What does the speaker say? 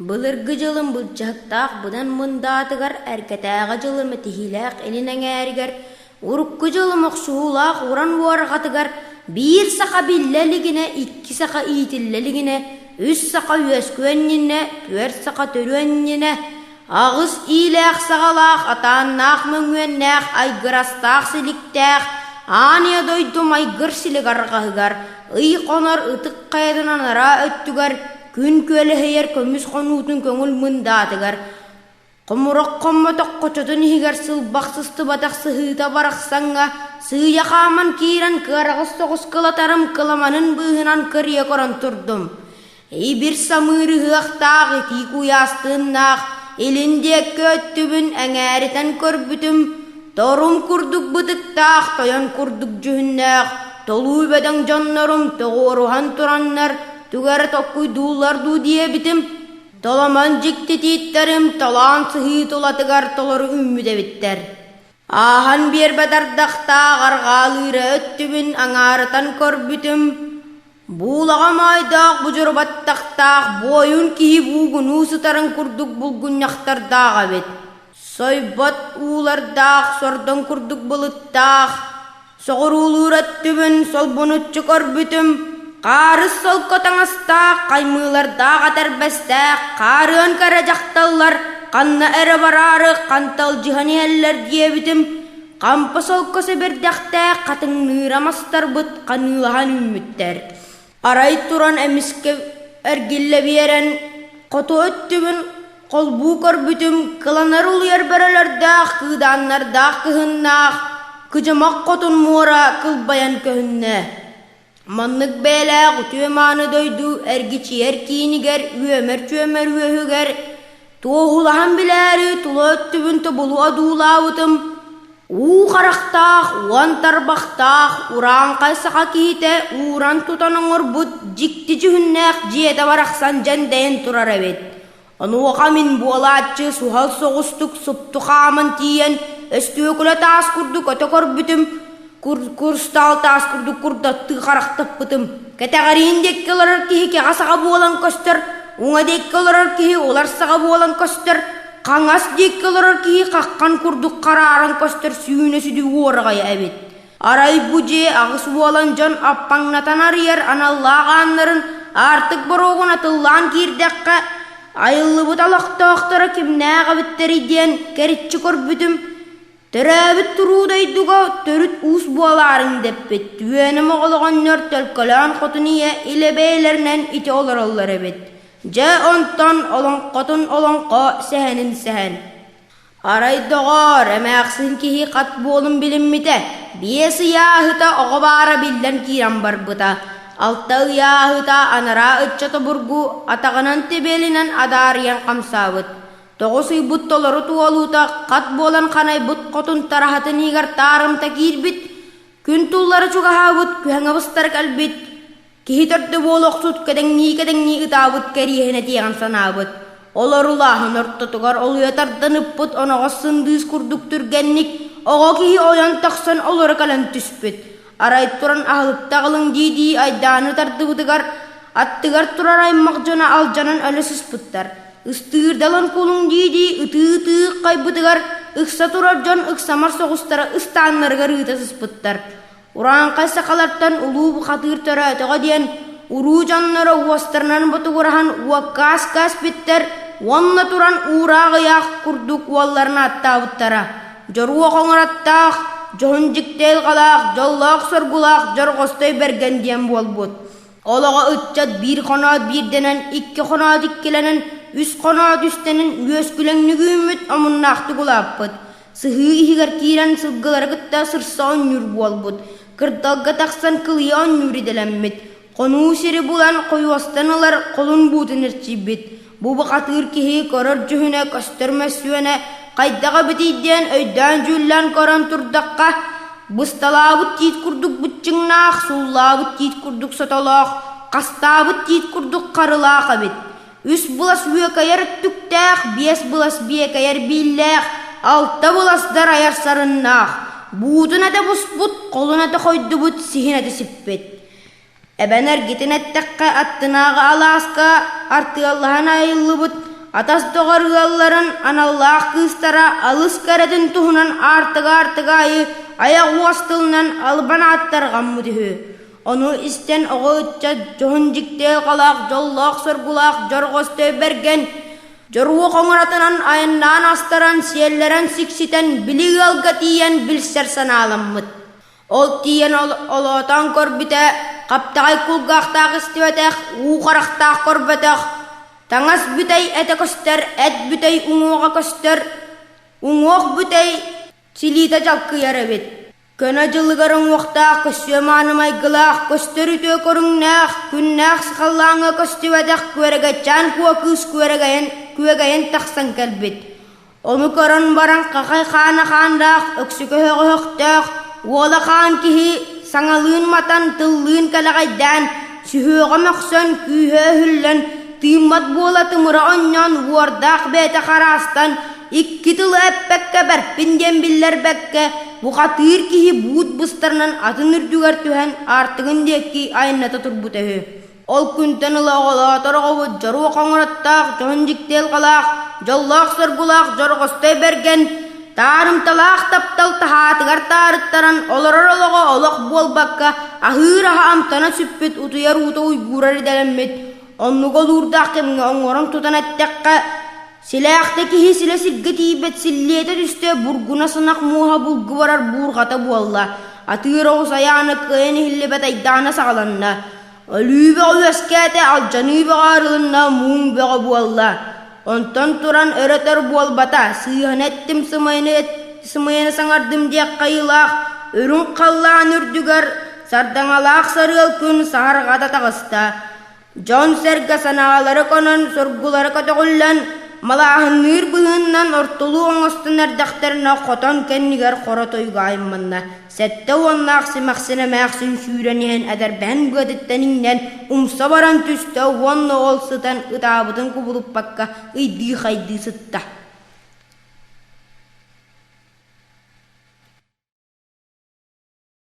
Былыргы дьылым былдьаһыктаах быдан мындаатыгар, эргэтээҕи дьылым этиһиилээх илин эҥээригэр, урукку дьылым охсуһуулаах уран уорҕатыгар биир саха биллэ илигинэ, икки саха иитиллэ илигинэ, үс саха үөскүөн иннинэ, түөрт саха төрүөн иннинэ, аҕыс иилээх-саҕалаах, атааннаах мөҥүөннээх, айгырастаах силиктээх, аан ийэ дойду майгыр силик арҕаһыгар, ый хонор ытык хайатын анараа өттүгэр Күн күөлэһийэр көмүс хонуутун көҥүл мындаатыгар, хомурах хоммотох хочотун иһигэр сылбах сыстыбатах сыһыыта барахсаҥҥа сыыйа хааман киирэн кыараҕас соҕус кылатарым кыламанын быыһынан кырыйа көрөн турдум. Ибир самыыр ыһыахтаах итии куйаас тыыннаах илин диэки өттүбүн эҥээритэн көрбүтүм, торум курдук бытыктаах, тойон курдук дьүһүннээх, толуу бөдөҥ дьоннорум тоҕуоруһан тураннар Тугу эрэ толкуйдууллар дуу диэбитим, толомон дьикти тииттэрим толоон сыһыы тулатыгар толору үүммүт эбиттэр. Ааһан биэрбэт ардахтаах арҕаалыыра өттүбүн аҥаарытан көрбүтүм, буулаҕа моойдоох будьурубаттахтаах буойун киһи буугунуу сытарын курдук булгунньахтардаах эбит. Сойбот уулардаах сордоҥ курдук былыттаах, Соҕуруулуур өттүбүн солбунуччу көрбүтүм, хаарыс солко таҥастаах, хаймыылардаах этэрбэстээх, хаарыан кэрэ дьахталлар ханна эрэ бараары ханталдьыһан иһэллэр диэбитим, хампа солко сэбирдэхтээх хатыҥныыра мастарбыт ханыылаһан үүммүттэр. Арай туран эмискэ эргиллэ биэрэн, хоту өттүбүн холбуу көрбүтүм, кыланар улуйар бөрөлөрдөөх, кыыдааннардаах кыһыннаах, кыдьымах хотун муора кылбайан көһүннэ. Маннык бэйэлээх үтүө-мааны дойду эргичийэр киинигэр, үөмэр-чүөмэр үөһүгэр туоһулаһан билээри тула өттүбүн тобулу одуулаабытым, Уу харахтаах, уон тарбахтаах, урааҥхай саха киһитэ ууран тутан оҥорбут дьикти дьүһүннээх дьиэтэ барахсан дьэндэйэн турар эбит. Онуоха мин буолааччы суһал соҕустук супту хааман тиийэн, өстүөкүлэ таас курдук өтө көрбүтүм, курстаал таас курдук курдаттыы харахтаппытым. Кэтэҕэриин диэки олорор киһи кэҕэ саҕа буолан көстөр, уҥа диэки олорор киһи улар саҕа буолан көстөр, Хаҥас диэки олорор киһи хаххан курдук харааран көстөр сүүнэ сүдү уораҕайа эбит. Арай бу дьиэ аҕыс уолан дьон аппаҥнатан арыйар аналлаах ааннарын аартык боруогун атыллаан киирдэххэ, айыллыбыт олохтоохторо кимнээх эбиттэрий диэн кэриччи көрбүтүм, төрөөбүт туруу дойдуга төрүт уус буолаарыҥ дэппит түөнэ моҕол оҕонньор төлкөлөөн хотун ийэ илэ бэйэлэринэн ити олороллор эбит. Дьэ онтон олоҥхотун олоҥхо, сэһэнин сэһэн. Арай доҕоор, эмээхсин киһи хат буолун билиммитэ, биэс ыйааһыта оҕо баара биллэн киирэн барбыта. Алта ыйааһыта анараа ыччат обургу атаҕынан тэбиэлинэн адаарыйан хамсаабыт. Тоҕус ыйбыт толору туолуута хат буолан ханайбыт хотун тараһатын иһигэр таарымта киирбит, күн туллара чугаһаабыт, күһэҥэ быстара кэлбит, Киһи төрдө буолуохсут кэдэҥнии-кэдэҥнии ытаабыт кэриэһин этиэҕин санаабыт. Олор улааһын ортотугар олуйа тардан ыппыт оноҕос сындыыс курдук түргэнник оҕо киһи ойон тахсан олоро кэлэн түспүт. Арай туран аһылыкта аҕалыҥ дии-дии айдааны тардыбытыгар аттыгар турар аймах дьоно алдьанан өлө сыспыттар. Ыстыырдалан кулуҥ дии-дии ытыы-ытыы хайбытыгар ыкса турар дьон ыксамар соҕустара ыстааннарыгар ыыта сыспыттар. Урааҥхай сахалартан улуу бухатыыр төрөөтөҕө диэн уруу дьонноро уостарынан ботугураһан уокка-ааска аспыттар уонна туран уураах ыйаах курдук уолларын ааттаабыттара. Дьоруо хоҥораттаах, дьоһун дьикти айылҕалаах, дьоллоох-соргулаах Дьорҕостой Бэргэн диэн буолбут. Олоҕо ыччат биир хоноот биирдэнэн, икки хоноот иккилэнэн, үс хоноот үстэнэн үөскүлэҥник үүммүт омуннаахтык улааппыт. Сыһыы иһигэр киирэн сылгылары кытта сырса оонньуур буолбут, кырдалга тахсан кылыйа оонньуур идэлэммит, хонуу сири булан хойуостан ылар холун буутун эрчийбит. Бу бухатыыр киһи көрөр дьүһүнэ, көстөр мөссүөнэ хайдах эбитий диэн өйдөөн-дьүүллээн көрөн турдахха, бысталаабыт тиит курдук быччыҥнаах, суллаабыт тиит курдук сотолоох, хастаабыт тиит курдук харылаах эбит. Үс былас үөкэйэр өттүктээх, биэс былас биэкэйэр бииллээх, алта былас дарайар сарыннаах, буутун этэ буспут, холун этэ хойдубут, сиһин этэ сиппит. Эбэн эргитин эттэххэ, аттынааҕы алааска артыаллаһан айыллыбыт. атас-доҕор ыалларын аналлаах кыыстара алыс кэрэтин туһунан аартыга-аартыга аайы айах уос тылынан албан ааттарҕаммыт үһү. Ону истэн оҕо ыччат дьоһун дьикти айылҕалаах дьоллоох-соргулаах дьорҕостой бэргэн Дьоруо хоҥоратынан айаннаан астаран, сиэллэрэн сикситэн, били ыалга тиийэн билсэр санааламмыт. Ол тиийэн олоотоон көрбүтэ, хаптаҕай кулгаахтаах истибэтэх, уу харахтаах көрбөтөх, таҥас бүтэй этэ көстөр, эт бүтэй уҥуоҕа көстөр, уҥуох бүтэй силиитэ дьалкыйар эбит. Көнө дьылыгар уҥуохтаах, көссүө мааны майгылаах, көстөр үтүө көрүҥнээх, күннээх сахаллааҥҥа көстүбэтэх күөрэгэйчээн куо кыыс күөрэгэйэн, күөгэйэн тахсан кэлбит. Ону көрөн баран хахай хаана хаандаах, өксүкү өһөҕө-өһөхтөөх, уола хаан киһи саҥалыын матан, тыллыын кэлэҕэйдээн, сүһүөҕэ мөхсөн, күүһэ өһүллэн, тыыммат буола тымыра онньоон, уордаах бэйэтэ хараастан, икки тылы эппэккэ бэрпин диэн биллэрбэккэ, бухатыыр киһи буут быстарынан атын үрдүгэр түһэн аартыгын диэки айанната турбута үһү. Ол күнтэн ыла оҕолоотор оҕобут дьоруо хоҥороттоох, дьоһун дьикти айылҕалаах, дьоллоох-соргулаах Дьорҕостой Бэргэн таарымталаах таптал таһаатыгар таарыттаран олорор олоҕо олох буолбакка, аһыыр аһа амтана сүппүт, утуйар уута уйгуурар идэлэммит, оннук олуурдаах кэмҥэ оҥорон тутан эттэххэ, силээхтэ киһи силэ сиргэ тиийбэт силлиэтэ түстэ, бургуна сынах муоһа булгу барар буурҕата буолла, атыыр оҕус айаана кыайан иһиллибэт айдаана саҕаланна. Өлүү бөҕө үөскээтэ, алдьаныы бөҕө арылынна, муҥ бөҕө буолла. Онтон туран өрөтөр буолбата, сыыһаны эттим, сымыйаны, сымыйаны саҥардым диэх хайыылаах, үрүҥ халлаан үрдүгэр сардаҥалаах сарыал күн саһарҕата таҕыста. Дьон-сэргэ санаалара конон, соргулара көтөҕүллэн, малааһынныыр быһыыннан ортолуу оҥостон эрдэхтэринэ хотон кэннигэр хоро тойуга айманна. Сэттэ уоннаах симэхсин эмээхсин сүүрэн иһэн эдэрбэһин быатыттан иҥнэн умса баран түстэ уонна ол сытан ытаабытын кубулуппакка ыйдыы-хайдыы сытта.